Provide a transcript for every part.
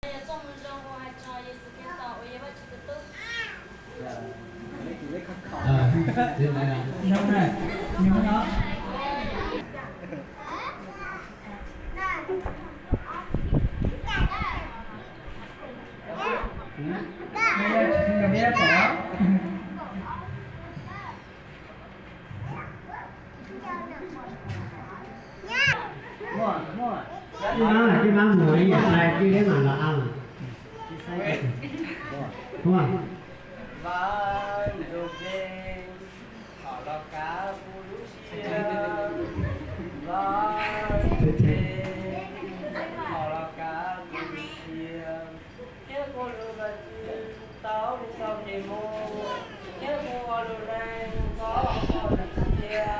Txoj moo zoo uas hais txog Yexus Khetos uas yog Vajtswv tus tub. Nyob na, nyob no. Ib mab, ib mab mus ib yam hlais ib leb mam los a. Ua, Vaj Ntsuj Plig, thov los kav kuv lub siab. Vaj Ntsuj Plig, thov los kav kuv lub siab. Thiab kuv lub vaj txwv tau nws txoj kev mus, thiab kuv ua lub neej txhob txhob cia.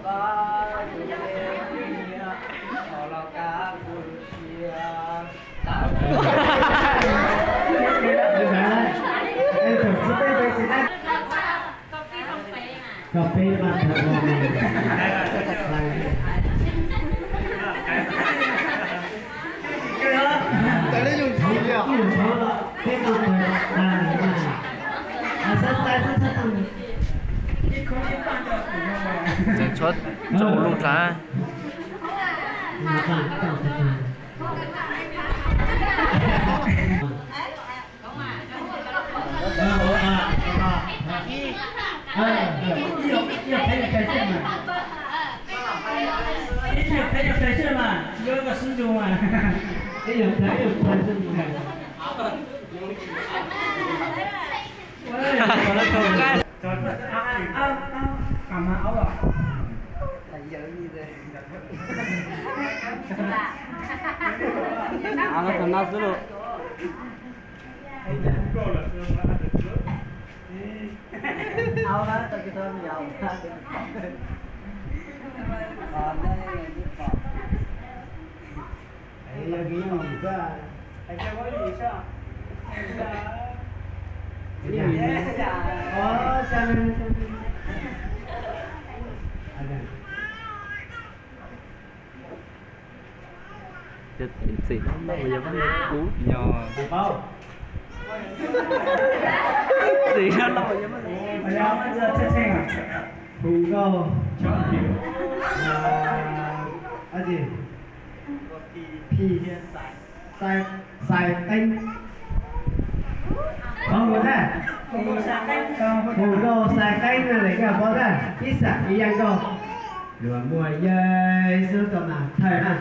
Vaj Ntsuj Plig, thov los kav kuv lub siab. Kom peb mas Txhob tsaus lub nrad. Av no xwb lauj. Txim no los yog kub nyob. Txim no los yog hu nkauj. Ab tsi, Xais Teeb. Qhov mus tag, hu nkauj Xais Teeb no lawm koj paub tag, ib xam ib yam nkauj. Luag muaj Yexus tua mas thawj na.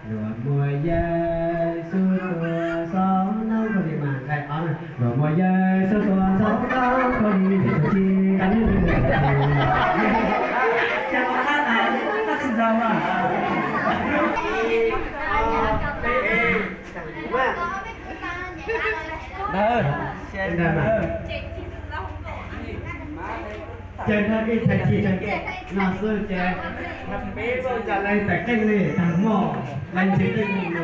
Luag muaj Yexus tua xov noob khaub lig mas nqai ob na. Luag muaj Yexus tua xov noob khaub lig tus tsis Ces no ib txhais chim no xwb ces peb ua cas lawv tawm qeej li tag mog, lawv ntsib qeej li no.